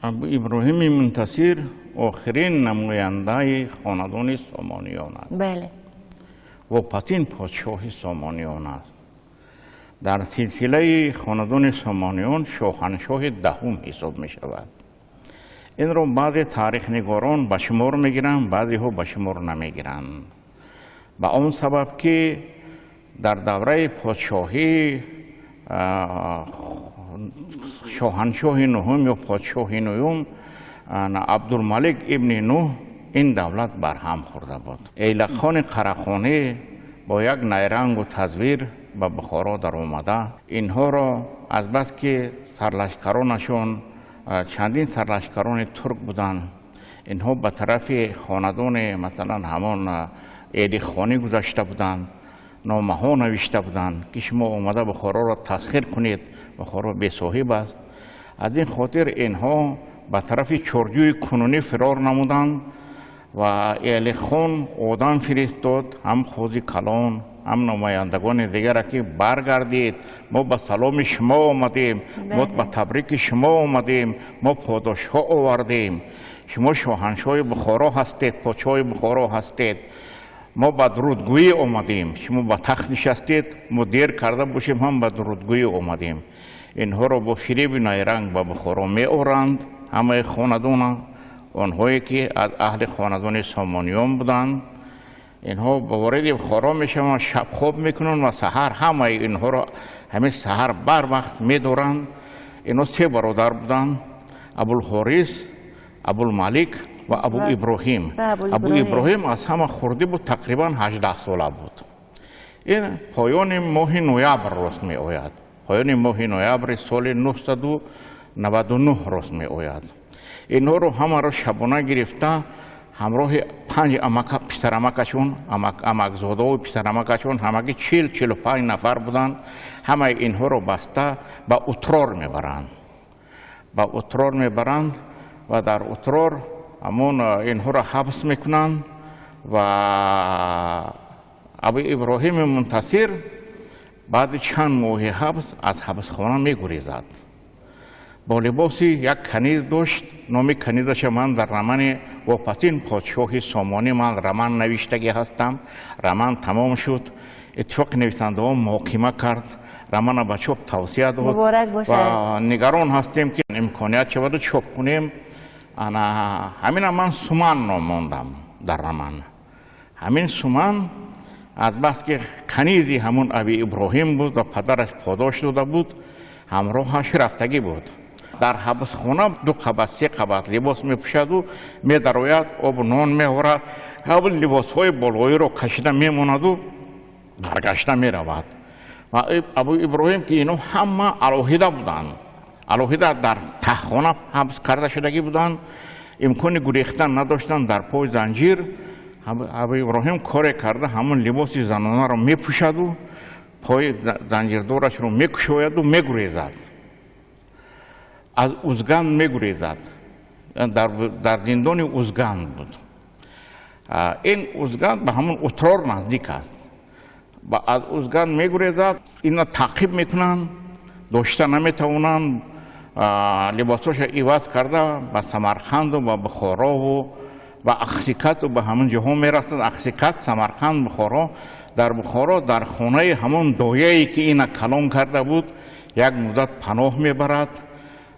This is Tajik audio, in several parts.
Абу Иброҳими Мунтасир охирин намояндаи хонадони Сомониён аст. Бале. Вопасин подшоҳи Сомониён аст. Дар силсилаи хонадони Сомониён шоҳаншоҳи даҳум ҳисоб мешавад. Инро баъзе таърихнигорон ба шумор мегиранд, баъзеҳо ба шумор намегиранд. Ба он сабаб ки дар давраи подшоҳӣ шоҳаншоҳи нуҳум ё подшоҳи нуҳум Абдулмалик ибни Нуҳ ин давлат барҳам хӯрда буд. Эйлақхони Қарахонӣ бо як найрангу тазвир ба Бухоро даромада, инҳоро азбаски сарлашкаронашон чандин сарлашкарони турк буданд, инҳо ба тарафи хонадони, масалан, ҳамон Элихонӣ гузашта буданд, номаҳо навишта буданд, ки шумо омада Бухороро тасхир кунед, Бухоро бесоҳиб аст. Аз ин хотир инҳо ба тарафи Чорҷӯи кунунӣ фирор намуданд ва Элихон одам фиристод, ҳам қози калон, ҳам намояндагони дигаре, ки баргардед, мо ба саломи шумо омадем, мо ба табрики шумо омадем, мо подошҳо овардем, шумо шоҳаншоҳи Бухоро ҳастед, подшоҳи Бухоро ҳастед, мо ба дурудгӯӣ омадем, шумо ба тахт нишастед, мо дер карда бошем ҳам ба дурудгӯӣ омадем. Инҳоро бо фиреби найранг ба Бухоро меоранд, ҳамаи хонадона, онҳое ки аз аҳли хонадони Сомониён буданд. Инҳо ба вориди Бухоро мешаванд, шаб хоб мекунанд ва саҳар ҳамаи инҳоро ҳамин саҳар барвақт медоранд. Инҳо се бародар буданд: Абулҳорис, Абулмалик ва Абу Иброҳим. Абу Иброҳим аз ҳама хурдӣ буд, тақрибан 18 сола буд. Ин поёни моҳи ноябр рост меояд, поёни моҳи ноябри соли 999 рост меояд. Инҳоро ҳамаро шабона гирифта, ҳамроҳи панҷ амака, писарамакашон, амакзодаву писарамакашон, ҳамагӣ 40-45 нафар буданд, ҳамаи инҳоро баста ба Утрор мебаранд. Ба Утрор мебаранд ва дар Утрор ҳамон инҳоро ҳабс мекунанд ва Абу Иброҳими Мунтасир баъди чанд моҳи ҳабс аз ҳабсхона мегурезад. Бо либоси як каниз дошт, номи канизаша ман дар романи «Вопасин подшоҳи Сомонӣ» ман роман навиштагӣ ҳастам. Роман тамом шуд, Иттифоқи нависандаҳо муҳокима кард, романа ба чоп тавсия дод. Ва нигарон ҳастем, ки имконият шаваду чоп кунем. Ана ҳамина ман Суман ном мондам дар роман. Ҳамин Суман азбаски канизи ҳамун Аби Иброҳим буд ва падараш подош дода буд, ҳамроҳаш рафтагӣ буд. Дар ҳабсхона ду қабат, се қабат либос мепӯшаду медарояд, обу нон меорад, ҳамн либосҳои болоиро кашида мемонаду баргашта меравад. Ва Абу Иброҳим, ки ино ҳама алоҳида буданд, алоҳида дар таҳхона ҳабс карда шудагӣ буданд, имкони гурехтан надоштанд, дар пой занҷир. Абу Иброҳим коре карда, ҳамон либоси занонаро мепӯшаду пои занҷирдорашро мекушояду мегурезад, аз Узган мегурезад. Дар зиндони Узган буд. Ин Узган ба ҳамон Утрор наздик аст. Аз Узган мегурезад, ина таъқиб мекунанд, дошта наметавонанд. Либосҳоша иваз карда, ба Самарқанду ба Бухорову ба Ахсикату ба ҳамон ҷоҳо мерасад: Ахсикат, Самарқанд, Бухоро. Дар Бухоро, дар хонаи ҳамон дояе, ки ина калон карда буд, як муддат паноҳ мебарад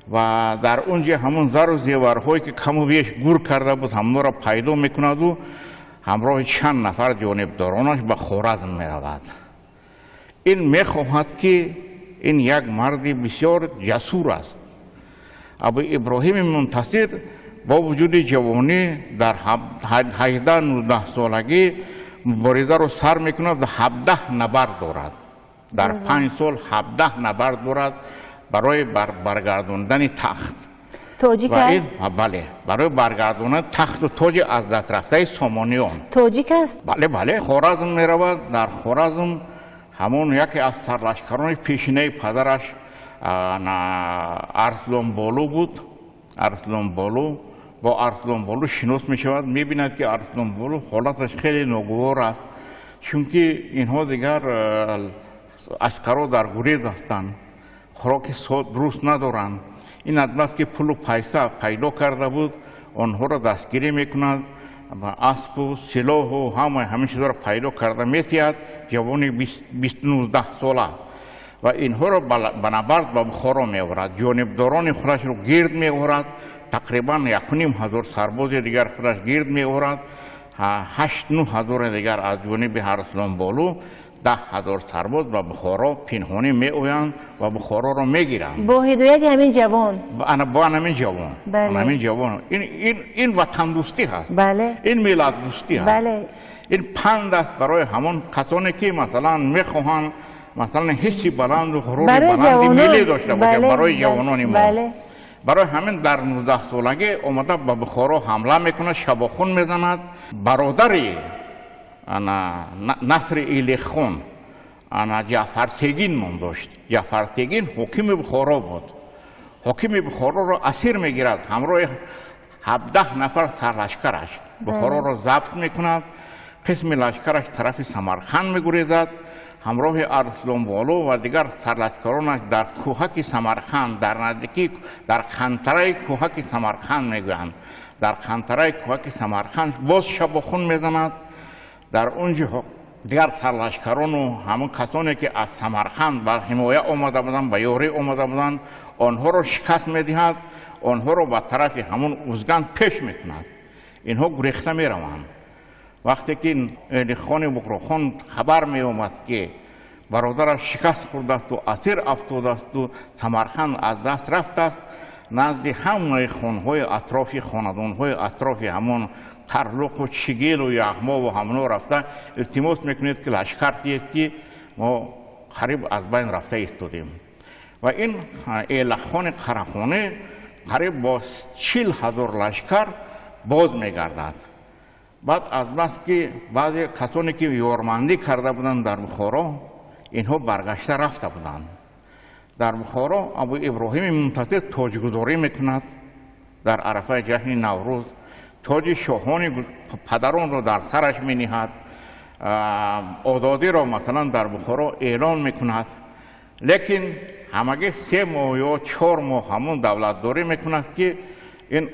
ва дар он ҷо ҳамон зару зеварҳое, ки каму беш гур карда буд, ҳамонро пайдо мекунаду ҳамроҳи чанд нафар ҷонибдоронаш ба Хоразм меравад. Ин мехоҳад, ки ин як марди бисёр ҷасур аст. Абу Иброҳими Мунтасир бо вуҷуди ҷавонӣ, дар 18-19 солагӣ муборизаро сар мекунад ва 17 набард дорад. Дар 5 сол 17 набард дорад барои баргардондани тахт. Тоҷик аст? Бале, барои баргардондани тахту тоҷи аз даст рафтаи Сомониён. Тоҷик аст? Бале. Хоразм меравад. Дар Хоразм ҳамон яке аз сарлашкарони пешинаи падараш Арслонболу буд. Арслонболу, бо Арслонболу шинос мешавад. Мебинад, ки Арслонболу ҳолаташ хеле ногувор аст, чунки инҳо дигар аскаро дар гурез ҳастанд. Хӯроки дуруст надоранд. Ин аз бас ки пулу пайса пайдо карда буд, онҳоро дастгирӣ мекунад, аспу силоҳу ҳама ҳамин чизҳоро пайдо карда метиҳад. Ҷавони 19 сола ва инҳоро ба набард ба Бухоро меорад, ҷонибдорони худашро гирд меорад, тақрибан 1500 сарбози дигар худаш гирд меорад, 8-9 ҳазори дигар аз ҷониби Арслонболу, 10 000 сарбоз ба Бухоро пинҳонӣ меоянд ва Бухороро мегиранд. Бо ҳидояти ҳамин ҷавон. Бо ҳамин ҷавон. Ҳамин ҷавон. Ин ватандӯстӣ ҳаст, ин миллатдӯстӣ ҳаст, ин панд аст барои ҳамон касоне, ки масалан мехоҳанд, масалан, ҳисси баланду ғурури баланди миллӣ дошта бошанд, барои ҷавонони мо. Барои ҳамин дар 19-солагӣ омада ба Бухоро ҳамла мекунад, шабохун мезанад. Бародари Насри Илихон ана Ҷаъфар Сегин ном дошт. Ҷаъфар Сегин ҳокими Бухоро буд. Ҳокими Бухороро асир мегирад, ҳамроҳи 17 нафар сарлашкараш Бухороро забт мекунад. Қисми лашкараш тарафи Самарқанд мегурезад. Ҳамроҳи Арслонболу ва дигар сарлашкаронаш дар кӯҳаки Самарқанд, дар наздикӣ, дар қантараи кӯҳаки Самарқанд мегӯянд, дар қантараи кӯҳаки Самарқанд боз шабохун мезанад. Дар он ҷо дигар сарлашкарону ҳамон касоне, ки аз Самарқанд бар ҳимоя омада буданд, ба ёрӣ омада буданд, онҳоро шикаст медиҳад, онҳоро ба тарафи ҳамон Узган пеш мекунад. Инҳо гурехта мераванд. Вақте ки Элихони Буғрохон хабар меомад, ки бародараш шикаст хӯрдаасту асир афтодаасту Самарқанд аз даст рафтааст, назди ҳамаи хонҳои атрофи, хонадонҳои атрофи ҳамон Қарлуқу Чигелу Яғмову ҳамоно рафта илтимос мекунед, ки лашкар диҳед, ки мо қариб аз байн рафта истодем. Ва ин Элахони Қарахонӣ қариб бо 40 000 лашкар боз мегардад. Баъд аз бас ки баъзе касоне, ки ёрмандӣ карда буданд дар Бухоро, инҳо баргашта рафта буданд, дар Бухоро Абу Иброҳими Мунтазир тоҷгузорӣ мекунад. Дар арафаи ҷашни Наврӯз тоҷи шоҳони падаронро дар сараш мениҳад, озодиро, масалан, дар Бухоро эълон мекунад. Лекин ҳамагӣ 3 моҳ ё 4 моҳ ҳамон давлатдорӣ мекунад, ки ин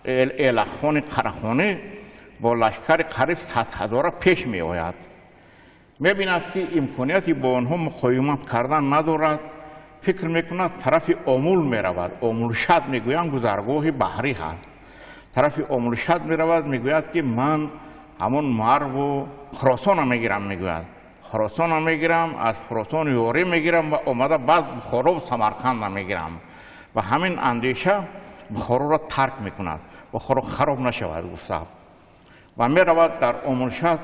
Элахони Қарахонӣ бо лашкари қариб 100 000-а пеш меояд. Мебинад, ки имконияти бо онҳо муқовимат кардан надорад. Фикр мекунад, тарафи Омул меравад. Омулшад мегӯянд, гузаргоҳи баҳрӣ ҳаст. Тарафи Омулшад меравад. Мегӯяд, ки ман ҳамон Марву Хуросонро мегирам, мегӯяд, Хуросонро мегирам, аз Хуросон ёрӣ мегирам ва омада баъд Бухорову Самарқандро мегирам. Ва ҳамин андеша Бухороро тарк мекунад, Бухоро хароб нашавад гуфта, ва меравад, дар Омулшад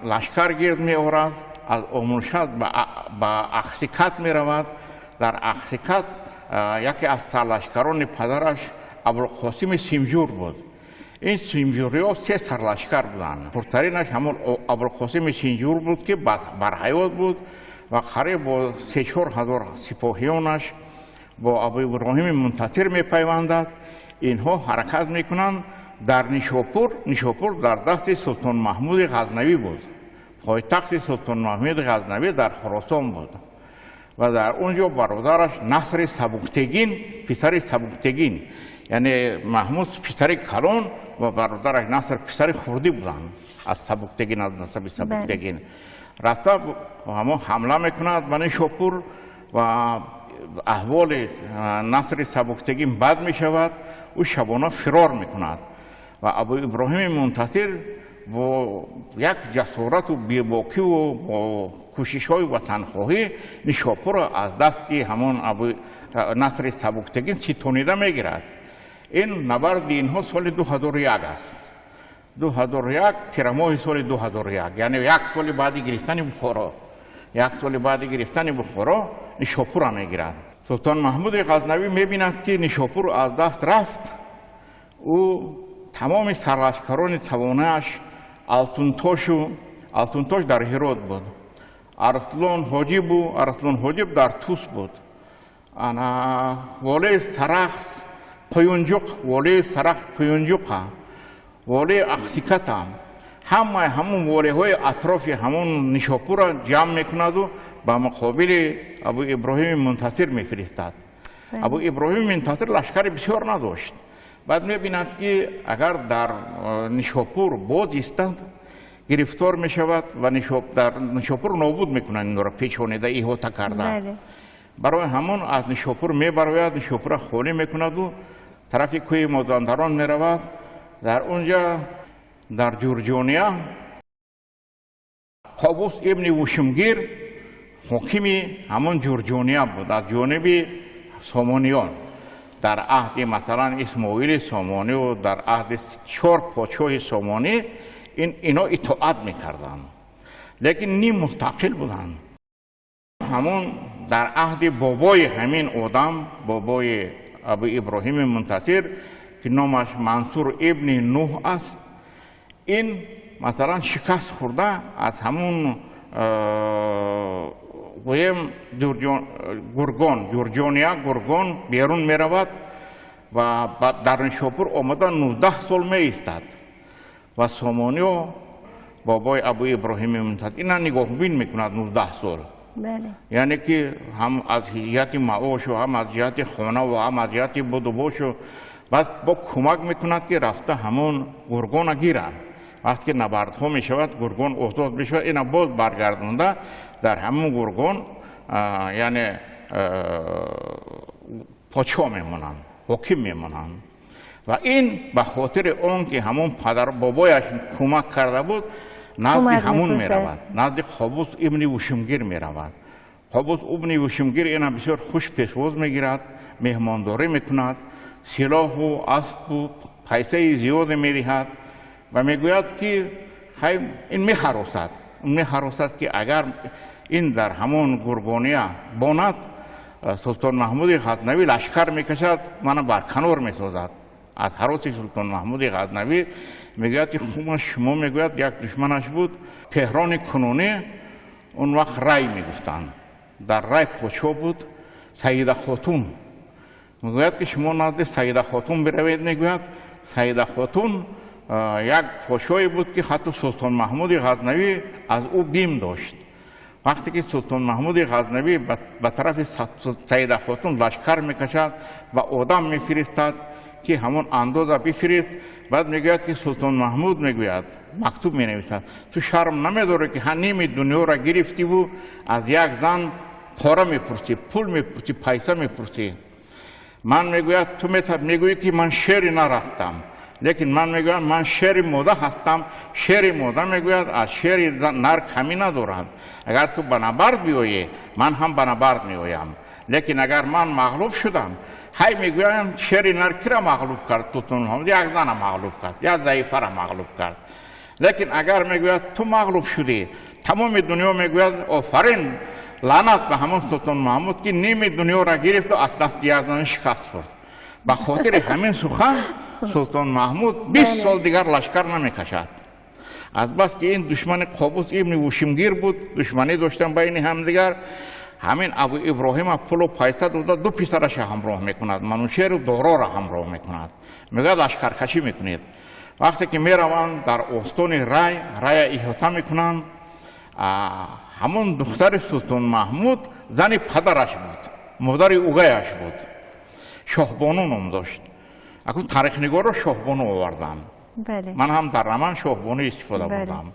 лашкар гирд меорад. Аз Омулшад ба Ахсикат меравад. Дар Ахсикат яке аз сарлашкарони падараш Абулқосими Симҷур буд. Ин симҷуриҳо се сарлашкар буданд. Пуртаринаш ҳамон Абулқосими Симҷур буд, ки барҳаёт буд ва қариб бо 3-4 ҳазор сипоҳиёнаш бо Абу Иброҳими Мунтасир мепайвандад. Инҳо ҳаракат мекунанд дар Нишопур. Нишопур дар дасти Султон Маҳмуди Ғазнавӣ буд. Пойтахти Султон Маҳмуди Ғазнавӣ дар Хуросон буд ва дар он ҷо бародараш Насри Сабуктегин, писари Сабуктегин, яъне Маҳмуд писари калон ва бародараш Наср писари хурдӣ буданд аз Сабуктегин, аз насаби Сабуктегин. Рафта ҳамон ҳамла мекунад ба Нишопур ва аҳволи Насри Сабуктегин бад мешавад. Ӯ шабона фирор мекунад ва Абу Иброҳими Мунтасир бо як ҷасорату бебокиву бо кӯшишҳои ватанхоҳӣ Нишопурро аз дасти ҳамон Насри Сабуктегин ситонида мегирад. Ин набарди инҳо соли 2001 аст, 2001, тирамоҳи соли 2001, яъне як соли баъди гирифтани Бухоро. Як соли баъди гирифтани Бухоро Нишопурро мегирад. Султон Маҳмуди Ғазнавӣ мебинад, ки Нишопур аз даст рафт. Ӯ тамоми сарлашкарони тавонааш, Алтунтошу, Алтунтош дар Ҳирот буд, Арслон Ҳоҷибу, Арслон Ҳоҷиб дар Тус буд, ана волии Сарахс Қуюнҷуқ, волии Сарахс Қуюнҷуқа, волии Ахсиката, Ҳамаи ҳамун волиҳои атрофи ҳамун Нишопурро ҷамъ мекунаду ба муқобили Абу Иброҳими Мунтасир мефиристад. Абу Иброҳими Мунтасир лашкари бисёр надошт. Баъд мебинад, ки агар дар Нишопур боз истад, гирифтор мешавад ва дар Нишопур нобуд мекунанд инро, печонида, иҳота карда. Барои ҳамон аз Нишопур мебарояд, Нишопурро холӣ мекунаду тарафи кӯҳи Мозандарон меравад. Дар онҷа, дар Ҷурҷония, Қобус ибни Вушумгир ҳокими ҳамон Ҷурҷония буд аз ҷониби Сомониён. Дар аҳди, масалан, Исмоили Сомониву дар аҳди чор подшоҳи Сомонӣ ино итоат мекарданд, лекин ним мустақил буданд. Ҳамон дар аҳди бобои ҳамин одам, бобои Абу Иброҳими Мунтасир, ки номаш Мансур ибни Нуҳ аст, ин, масалан, шикаст хӯрда аз ҳамун, гӯем, Гургон, Ҷурҷония, Гургон берун меравад ва дар Нишопур омада 19 сол меистад. Ва Сомониё бобои Абу Иброҳими Мунтасир ина нигоҳбин мекунад 19 сол. Яъне ки ҳам аз ҷиҳати маошу, ҳам аз ҷиҳати хонаву, ҳам аз ҷиҳати будубошу. Баъд бо кӯмак мекунад, ки рафта ҳамон Гургона гиранд. Вақте ки набардҳо мешавад, Гургон озод мешавад, ина боз баргардонда дар ҳамон Гургон, яъне подшоҳ мемонанд, ҳоким мемонанд. Ва ин ба хотири он ки ҳамон падар бобояш кӯмак карда буд, назди ҳамун меравад, назди Қобус ибни Вушумгир меравад. Қобус ибни Вушумгир ина бисёр хуш пешвоз мегирад, меҳмондорӣ мекунад, силоҳу аспу пайсаи зиёде медиҳад ва мегӯяд, ки хай, ин мехаросад, мехаросад, ки агар ин дар ҳамон Гургония бонад, Султон Маҳмуди Ғазнавӣ лашкар мекашад, мана барканор месозад. Аз ҳароси Султон Маҳмуди Ғазнавӣ мегӯяд, ки хума шумо, мегӯяд, як душманаш буд. Теҳрони кунунӣ, он вақт Рай мегуфтанд, дар Рай подшоҳ буд Саида Хотун. Мегӯяд, ки шумо назди Саида Хотун биравед. Мегӯяд, Саида Хотун як подшоҳе буд, ки ҳатто Султон Маҳмуди Ғазнавӣ аз ӯ бим дошт. Вақте ки Султон Маҳмуди Ғазнавӣ ба тарафи Саида Хотун лашкар мекашад ва одам мефиристад, ки ҳамон андоза бифирист, баъд мегӯяд, ки Султон Маҳмуд, мегӯяд, мактуб менависад: «Ту шарм намедорӣ, ки ними дунёро гирифтиву аз як зан пора мепурсӣ, пул мепурсӣ, пайса мепурсӣ?» Ман, мегӯяд, ту мегӯӣ, ки ман шери нар ҳастам, лекин ман, мегӯям, ман шери мода ҳастам. Шери мода, мегӯяд, аз шери нар камӣ надорад. Агар ту ба набард биёӣ, ман ҳам ба набард меоям, лекин агар ман мағлуб шудам, ҳай, мегӯям, шери нар кира мағлуб кард? Султон Маҳмуд як зана мағлуб кард, як заифара мағлуб кард. Лекин агар, мегӯяд, ту мағлуб шудӣ, тамоми дунё мегӯяд: офарин, лаънат ба ҳамон Султон Маҳмуд, ки ними дунёро гирифту аз дасти як зан шикаст хӯрд. Ба хотири ҳамин сухан Султон Маҳмуд 20 сол дигар лашкар намекашад, азбаски ин душмани Қобус ибни Вушимгир буд, душманӣ доштан байни ҳамдигар. Ҳамин Абу Иброҳима пулу пайса дода, ду писараша ҳамроҳ мекунад, Манучеру Дороро ҳамроҳ мекунад. Мегӯяд, лашкаркашӣ мекунед. Вақте ки мераванд, дар остони Рай, Рая иҳота мекунанд. Ҳамон духтари Султон Маҳмуд зани падараш буд, модари угаяш буд, Шоҳбону ном дошт. Акун таърихнигорро Шоҳбону оварданд. Ман ҳам дар роман Шоҳбону истифода бурдам.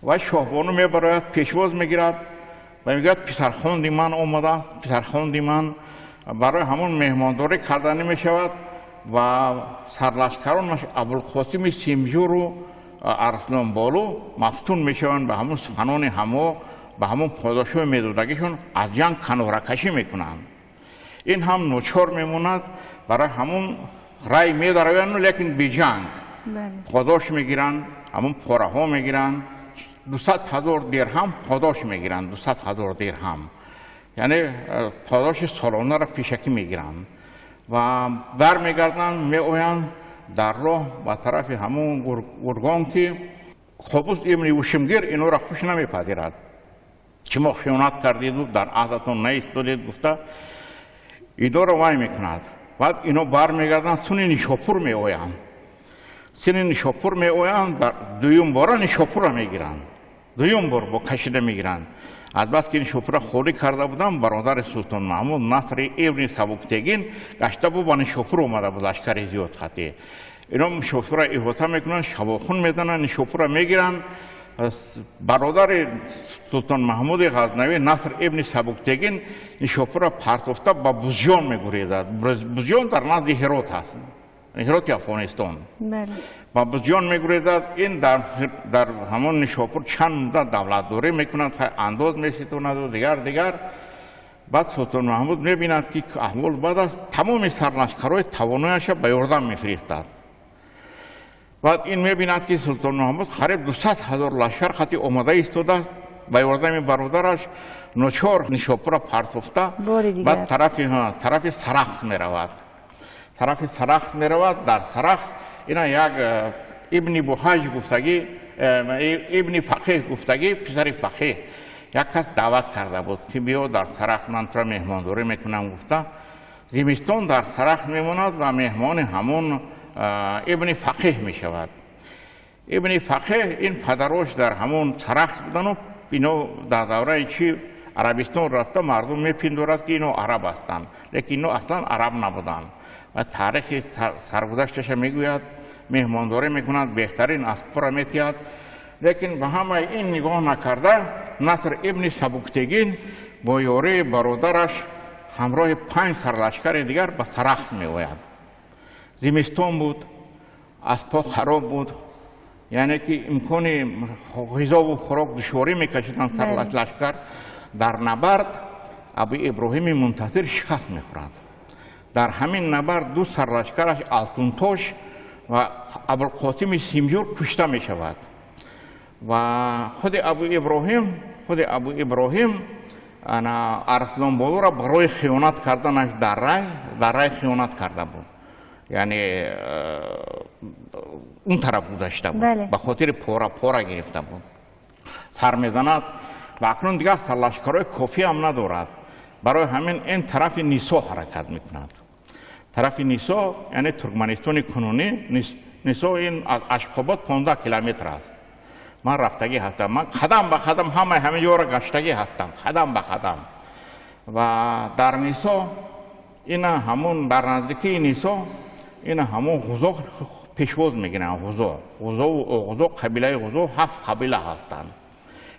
Ва Шоҳбону мебарояд, пешвоз мегирад ва мегӯяд: «Писархонди ман омадааст, писархонди ман». Барои ҳамон меҳмондорӣ карда намешавад ва сарлашкаронаш Абулқосими Симҷуру Арслонболу мафтун мешаванд ба ҳамон суханони ҳамо, ба ҳамон подошои медодагишон, аз ҷанг каноракашӣ мекунанд. Ин ҳам ночор мемонад. Барои ҳамон Рай медароянд, лекин биҷанг. Подош мегиранд, ҳамон пораҳо мегиранд, 200 000 дирҳам подош мегиранд, 200 000 дирҳам, яъне подоши солонаро пешакӣ мегиранд ва бармегарданд, меоянд. Дар роҳ ба тарафи ҳамон Гургон, ки Қобус ибни Ушимгир инора хуш намепазирад, шумо хиёнат кардиду дар аҳдатон наистодед гуфта, идоро вай мекунад. Баъд ино бармегарданд, суни Нишопур меоянд. Сини Нишопур меоянд, дар дуюм бора Нишопурро мегиранд. Дуюм бор бо кашида мегиранд. Аз бас ки Нишопурро холӣ карда буданд, бародари Султон Маҳмуд Насри ибни Сабуктегин гашта буд, ба Нишопур омада буд лашкари зиёд хатӣ. Ино Нишопурро иҳота мекунанд, шабохун мезананд, Нишопурро мегиранд. Бародари Султон Маҳмуди Ғазнавӣ Наср ибни Сабуктегин Нишопурро партофта ба Бузҷон мегурезад. Бузҷон дар назди Ҳирот ҳаст, Ҳироти Афғонистон. Ба Бузҷон мегурезад. Ин дар ҳамон Нишопур чанд муддат давлатдорӣ мекунад, андоз меситонаду дигар. Баъд Султон Маҳмуд мебинад, ки аҳвол бад аст, тамоми сарлашкарҳои тавонояша ба ёрдам мефиристад. Баъд ин мебинад, ки Султон Маҳмуд қариб 200 000 лашкар хати омода истодааст ба ёрдами бародараш. Ночор Нишопурро партофта, баъд тарафи Сарахс меравад. Тарафи Сарахс меравад. Дар Сарахс ина як Ибни Буҳаҷ гуфтагӣ, Ибни Фақеҳ гуфтагӣ, писари Фақеҳ, як кас даъват карда буд, ки биё дар Сарахс, ман тура меҳмондорӣ мекунам гуфта. Зимистон дар Сарахс мемонад ва меҳмони ҳамон Ибни Фақеҳ мешавад. Ибни Фақеҳ ин падарош дар ҳамон Сарахс будану ино дар давраи чи Арабистон рафта, мардум мепиндорад, ки ино араб ҳастанд, лекин ино аслан араб набуданд ва таърихи саргузашташа мегӯяд. Меҳмондорӣ мекунад, беҳтарин аспҳоро метиҳад, лекин ба ҳамаи ин нигоҳ накарда, Наср ибни Сабуктегин бо ёрии бародараш ҳамроҳи панҷ сарлашкари дигар ба Сарахс меояд. Зимистон буд, аспҳо хароб буд, яъне ки имкони ғизову хӯрок душворӣ мекашиданд сарлашкар. Дар набард Абу Иброҳими Мунтазир шикаст мехӯрад. Дар ҳамин набард ду сарлашкараш, Алтунтош ва Абулқосими Симҷур, кушта мешавад ва худи Абу Иброҳим ана Арслонболоро барои хиёнат карданаш дар рай хиёнат карда буд, яъне он тараф гузашта буд, ба хотири пора гирифта буд, сар мезанад ва акнун дигар сарлашкарҳои кофӣ ҳам надорад. Барои ҳамин ин тарафи Нисо ҳаракат мекунад. Тарафи Нисо, яъне Туркманистони кунунӣ. Нисо ин аз Ашхобод 15 километр аст. Ман рафтагӣ ҳастам, ман қадам ба қадам ҳамаи ҳамин ҷоро гаштагӣ ҳастам, қадам ба қадам. Ва дар Нисо ина ҳамун дар наздикии Нисо ина ҳамун ғузо пешвоз мегиранд. Ғузо, ғузову оғузо, қабилаи ғузо ҳафт қабила ҳастанд,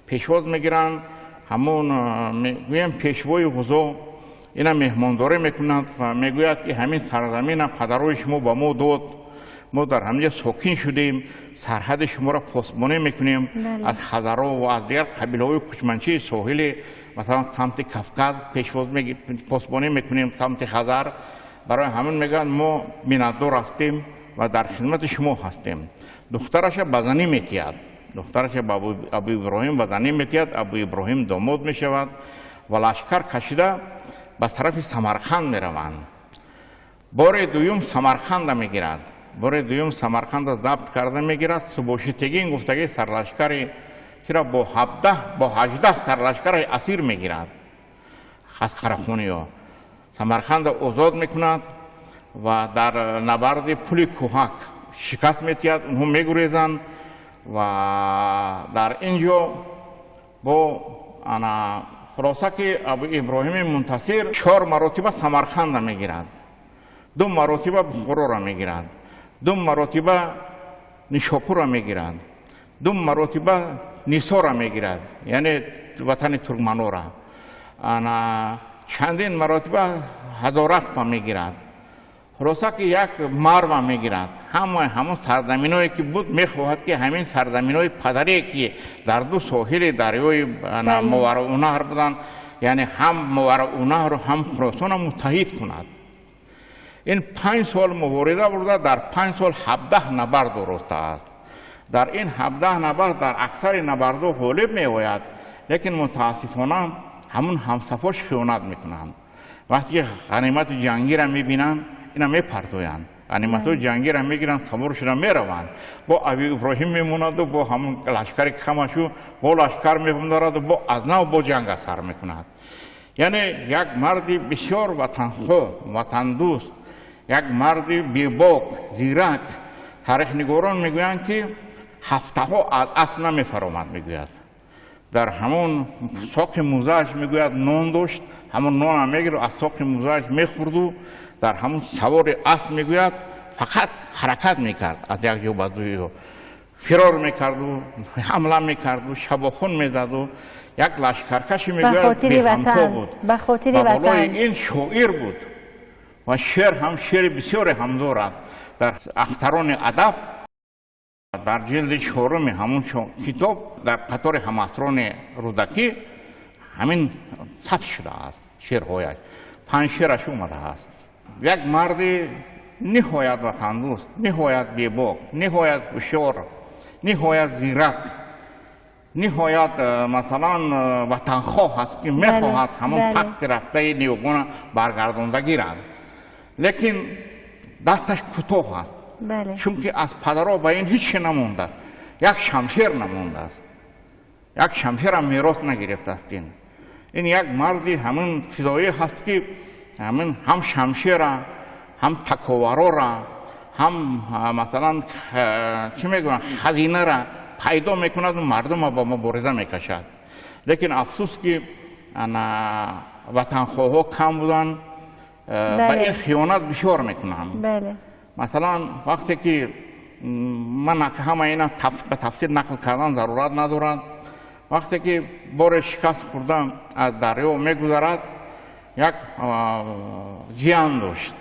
пешвоз мегиранд. Ҳамун мегӯем пешвои ғузо ина меҳмондорӣ мекунад ва мегӯяд, ки ҳамин сарзамина падарои шумо ба мо дод, мо дар ҳаминҷа сокин шудем, сарҳади шуморо посбонӣ мекунем аз хазаро ва аз дигар қабилаҳои кӯчманчии соҳили, масалан, самти Кавказ пешвоз посбонӣ мекунем, самти Хазар. Барои ҳамин мегӯянд, мо миннатдор ҳастем ва дар хидмати шумо ҳастем. Духтараша ба занӣ метиҳад, духтараша ба Абу Иброҳим ба занӣ метиҳад. Абу Иброҳим домод мешавад ва лашкар кашида ба тарафи Самарқанд мераванд. Бори дуюм Самарқанда мегирад. Бори дуюм Самарқанда забт карда мегирад. Субошитегин гуфтаги сарлашкари чиро бо 17, бо 18 сарлашкараш асир мегирад аз Қарахониё. Самарқанда озод мекунад ва дар набарди Пули Кӯҳак шикаст метиҳад, онҳо мегурезанд. Ва дар ин ҷо бо ана хулоса, ки Абу Иброҳими Мунтасир чор маротиба Самарқанда мегирад, ду маротиба Бухороро мегирад, ду маротиба Нишопурро мегирад, ду маротиба Нисоро мегирад, яъне ватани туркманора, ана чандин маротиба Ҳазораспа мегирад. Хулоса, ки як Марва мегирад. Ҳамаи ҳамон сарзаминое ки буд, мехоҳад, ки ҳамин сарзаминои падаре, ки дар ду соҳили дарёи Мовароуннаҳр буданд, яъне ҳам Мовароуннаҳру ҳам Хуросонро муттаҳид кунад. Ин 5 сол мубориза бурда, дар 5 сол 17 набард оростааст. Дар ин 17 набард дар аксари набардҳо ғолиб меояд, лекин мутаассифона ҳамун ҳамсафош хиёнат мекунанд. Вақте ки ғанимати ҷангиро мебинанд, ина мепартоянд, ғаниматҳои ҷангиро мегиранд, савор шуда мераванд. Бо Аби Иброҳим мемонаду бо ҳамун лашкари камашу бо лашкар мебараду бо аз нав бо ҷанга сар мекунад. Яъне як марди бисёр ватанхоҳ, ватандӯст, як марди бебок, зирак. Таърихнигорон мегӯянд, ки ҳафтаҳо аз асп намефаромад, мегӯяд. Дар ҳамон соқи мӯзааш, мегӯяд, нон дошт, ҳамон нонам мегирифт, аз соқи мӯзааш мехӯрду дар ҳамон савори асп, мегӯяд, фақат ҳаракат мекард, аз як ҷо ба дуй фирор мекарду ҳамла мекарду шабохун мезаду як лашкаркаши, мегӯяд, беҳамто буд. Ба хотири Ба болои ин шоир буд ва шеър ҳам, шеъри бисёре ҳам дорад. Дар Ахтарони адаб, дар ҷилди чоруми ҳамун китоб, дар қатори ҳамасрони Рӯдакӣ ҳамин сабт шудааст. Шеърҳояш, панҷ шеъраш омадааст. Як марди ниҳоят ватандӯст, ниҳоят бебок, ниҳоят ҳушёр, ниҳоят зирак, ниҳоят масалан ватанхоҳ аст, ки мехоҳад ҳамон тахти рафтаи ниёгона баргардонда гирад, лекин дасташ кӯтоҳ аст, чунки аз падаро ба ин ҳеҷ намонда, як шамшер намондааст, як шамшерам мерос нагирифтааст. Ин як марди ҳамин фидоӣ ҳаст, ки ҳамин ҳам шамшера, ҳам таковарора, ҳам масалан, чӣ мегӯянд, хазинара пайдо мекунаду мардума ба мубориза мекашад. Лекин афсӯс, ки ватанхоҳҳо кам буданд, ба ин хиёнат бисёр мекунанд. Масалан, вақте ки ман ҳама ина ба тафсир нақл кардан зарурат надорад, вақте ки боре шикаст хӯрда аз дарё мегузарад, як ҷиян дошт,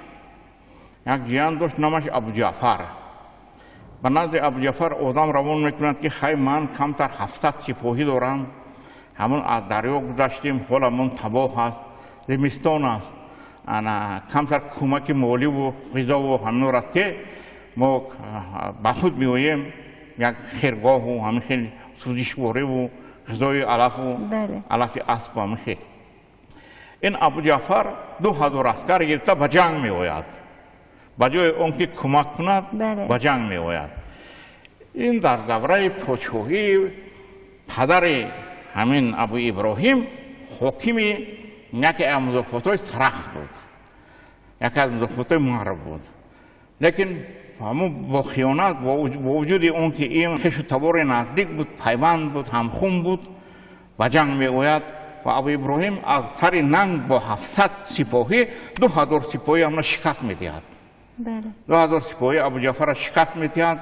як ҷиян дошт, номаш Абуҷафар. Ба назди Абуҷафар одам равон мекунад, ки хай, ман камтар 700 сипоҳӣ дорам, ҳамон аз дарё гузаштем, ҳоламон табоҳ аст, зимистон аст, ана камтар кӯмаки моливу ғизову ҳаминора те, мо ба худ меоем, як хиргоҳу ҳамин хел сӯзишвориву ғизои алафу алафи аспу ҳамин хел. Ин Абуҷафар 2000 аскар гирифта ба ҷанг меояд. Ба ҷои он ки кӯмак кунад, ба ҷанг меояд. Ин дар давраи подшоҳии падари ҳамин Абу Иброҳим ҳокими яке аз музофотҳои Сарахс буд, яке аз музофотҳои Марв буд. Лекин ҳамун бо хиёнат, бо вуҷуди он ки ин хешу табори наздик буд, пайванд буд, ҳамхун буд, ба ҷанг меояд ва Абу Иброҳим аз сари нанг бо 700 сипоҳӣ 2000 сипоҳӣ ҳамна шикаст медиҳад. 2000 сипоҳӣ Абуҷафарро шикаст медиҳад,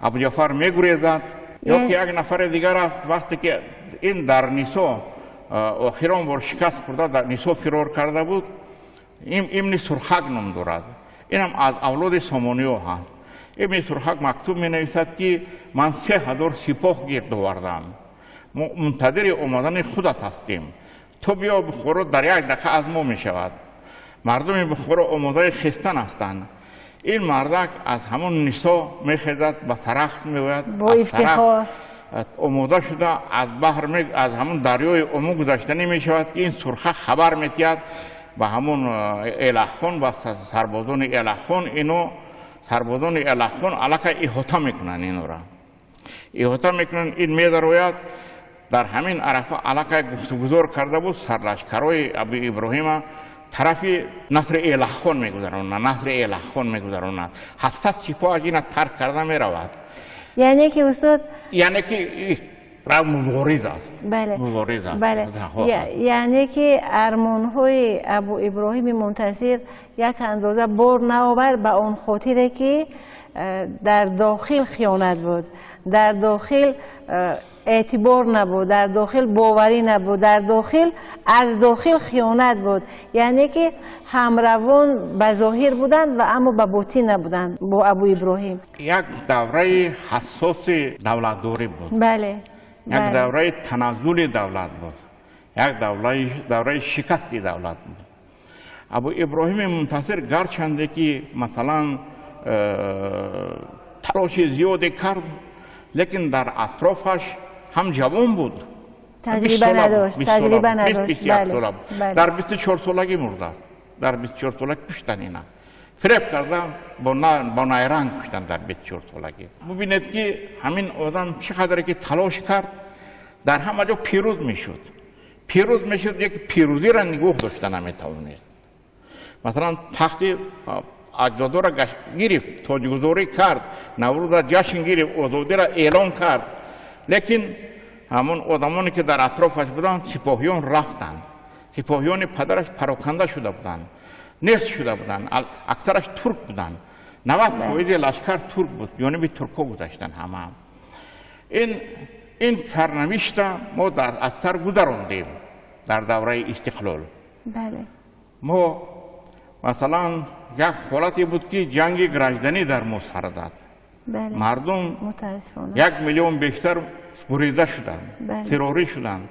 Абуҷафар мегурезад. Ё ки як нафари дигар аст, вақте ки ин дар Нисо охирон бор шикаст хӯрда, дар Нисо фирор карда буд, Ибни Сурхак ном дорад, инам аз авлоди Сомониё ҳаст. Ибни Сурхак мактуб менависад, ки ман 3000 сипоҳ гирд овардам, мо мунтазири омадани худат ҳастем, ту биё, Бухоро дар як дақиқа аз мо мешавад, мардуми Бухоро омодаи хестан ҳастанд. Ин мардак аз ҳамон Нисо мехезад, ба Сарахс меояд. Бо ифтихор. Омода шуда аз баҳр, аз ҳамон дарёи Омӯ гузаштанӣ мешавад, ки ин Сурха хабар метиҳад ба ҳамон Элаххон ва сарбозони Элаххон. Ино сарбозони Элаххон аллакай иҳота мекунанд, инора иҳота мекунанд. Ин медарояд, дар ҳамин арафа аллакай гуфтугузор карда буд, сарлашкарҳои Абу Иброҳима тарафи насри Элаххон мегузаронад, насри Элаххон мегузаронад. 700 сипоҳ аз ина тарк карда меравад. Яъне ки, устод, Яъне ки мубориз аст. Мубориз аст. Яъне ки армонҳои Абу Иброҳими Мунтазир як андоза бор наовард, ба он хотире ки дар дохил хиёнат буд, дар дохил эътибор набуд, дар дохил боварӣ набуд, дар дохил, аз дохил хиёнат буд. Яъне ки ҳамравон ба зоҳир буданд ва аммо ба ботин набуданд бо Абу Иброҳим. Як давраи ҳассоси давлатдорӣ буд. Як давраи таназзули давлат буд, як давраи шикасти давлат буд. Абу Иброҳими Мунтазир гарчанде ки масалан талоши зиёде кард, лекин дар атрофаш ҳам ҷавон буд. Таҷриба надошт, таҷриба надошт. Дар 24 солагӣ мурдааст, дар 24 солагӣ куштан, ина фиреб кардан, бо найранг куштан дар 24 солагӣ. Бубинед, ки ҳамин одам чӣ қадре ки талош кард, дар ҳама ҷо пирӯз мешуд, пирӯз мешуд, як пирӯзиро нигоҳ дошта наметавонист. Масалан, тахти Аҷдодоро гирифт, тоҷгузорӣ кард, Наврӯза ҷашн гирифт, озодиро эълон кард. Лекин ҳамон одамоне, ки дар атрофаш буданд, сипоҳиён рафтанд. Сипоҳиёни падараш пароканда шуда буданд, нест шуда буданд, аксараш турк буданд. 90 фоизи лашкар турк буд, ҷониби туркҳо гузаштанд ҳама. Ин сарнавишта мо аз сар гузарондем дар давраи истиқлол. Мо, масалан, як ҳолате буд, ки ҷанги гражданӣ дар мо сар зад. Мардум 1 миллион бештар бурида шуданд, фирорӣ шуданд,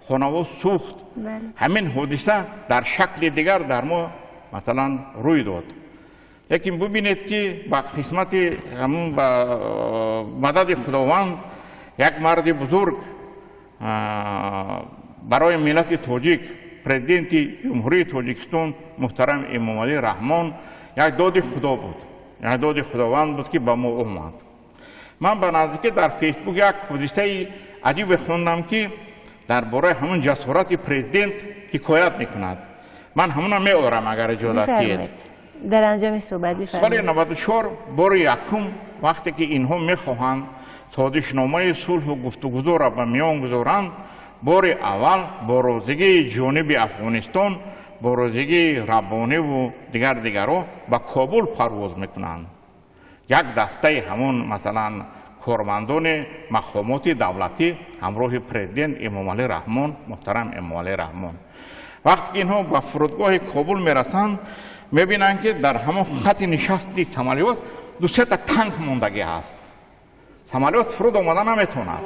хонаҳо сӯхт. Ҳамин ҳодиса дар шакли дигар дар мо, масалан, рӯй дод. Лекин бубинед, ки ба қисмати ҳамун, ба мадади Худованд, як марди бузург барои миллати тоҷик, Президенти Ҷумҳурии Тоҷикистон муҳтарам Эмомалӣ Раҳмон, як доди Худо буд, як доди Худованд буд, ки ба мо омад. Ман ба наздикӣ дар Фейсбук як ҳодисаи аҷибе хондам, ки дар бораи ҳамун ҷасорати президент ҳикоят мекунад. Ман ҳамуна меорам, агар иҷозат диҳед. Дар анҷоми суҳбат. Соли 94 бори якум, вақте ки инҳо мехоҳанд созишномаи сулҳу гуфтугузорро ба миён гузоранд, бори аввал бо розигии ҷониби Афғонистон, бо розигии Раббониву дигар дигарҳо ба Кобул парвоз мекунанд. Як дастаи ҳамун, масалан, кормандони мақомоти давлатӣ ҳамроҳи президент Эмомалӣ Раҳмон, муҳтарам Эмомалӣ Раҳмон. Вақте ки инҳо ба фурудгоҳи Кобул мерасанд, мебинанд, ки дар ҳамон хати нишасти самолёт ду-сета танк мондагӣ ҳаст. Самолёт фуруд омада наметавонад.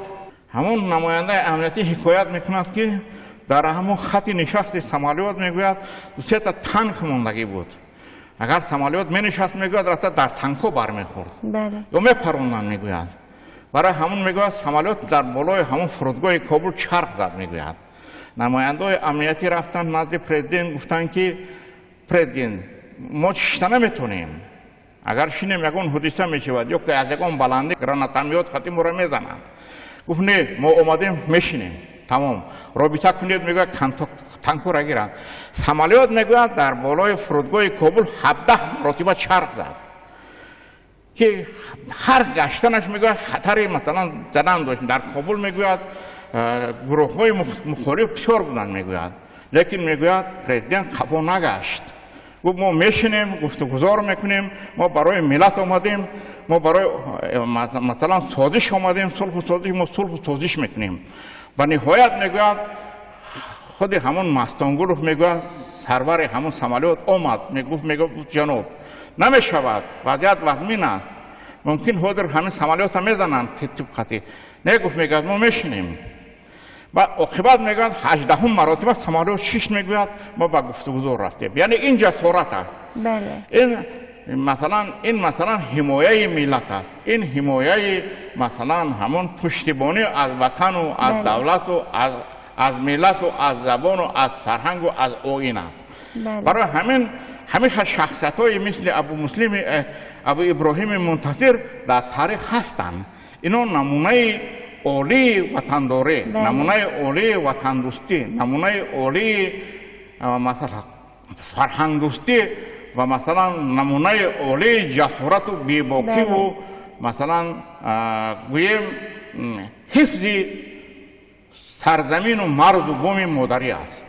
Ҳамон намояндаи амниятӣ ҳикоят мекунад, ки дар ҳамон хати нишасти самолёт, мегӯяд, ду-сета танк мондагӣ буд. Агар самолёт менишаст, мегӯяд, рафта дар танкҳо бармехӯрд ё мепаронданд, мегӯяд. Барои ҳамон, мегӯяд, самолёт дар болои ҳамон фурудгоҳи Кобул чарх зад. Мегӯяд, намояндаҳои амниятӣ рафтанд назди президент, гуфтанд, ки президент, мо шишта наметонем, агар шинем, ягон ҳодиса мешавад ё ки аз ягон баландӣ гранатомёт хати моро мезананд. Гуфт: не, мо омадем, мешинем, тамом, робита кунед. Мегӯяд, танкҳоро гиранд. Самолёт, мегӯяд, дар болои фурудгоҳи Кобул 17 маротиба чарх зад, ки ҳар гаштанаш, мегӯяд, хатари, масалан, задан дошт. Дар Кобул, мегӯяд, гурӯҳҳои мухолиф бисёр буданд, мегӯяд. Лекин, мегӯяд, президент қафо нагашт, гуфт: мо мешинем, гуфтугузор мекунем, мо барои миллат омадем, мо барои масалан, созиш омадем, сулҳу созиш, мо сулҳу созиш мекунем. Ва ниҳоят, мегӯяд, худи ҳамон Мастонгулов, мегӯяд, сарвари ҳамон самолёт омад, мегуфт, мегуфт: ҷаноб, намешавад, вазъият вазмин аст, мумкин ҳозир ҳамин самолёта мезананд тибқати не. Гуфт, мегӯяд, мо мешинем. Ва оқибат, мегӯяд, 18-ум маротиба самолёт шишт, мегӯяд, мо ба гуфтугузор рафтем. Яъне ин ҷасорат аст. Ин, масалан, ин, масалан, ҳимояи миллат аст, ин ҳимояи, масалан, ҳамон пуштибонӣ аз ватану аз давлату аз миллату аз забону аз фарҳангу аз оин аст. Барои ҳамин ҳамин шахсиятҳои мисли Абу Муслими Абу Иброҳими Мунтазир дар таърих ҳастанд. Ино намунаи олии ватандорӣ, намунаи олии ватандӯстӣ, намунаи олии, масалан, фарҳангдӯстӣ ва, масалан, намунаи олии ҷасорату бебокиву, масалан, гӯем, ҳифзи сарзамину марзу буми модарӣ аст.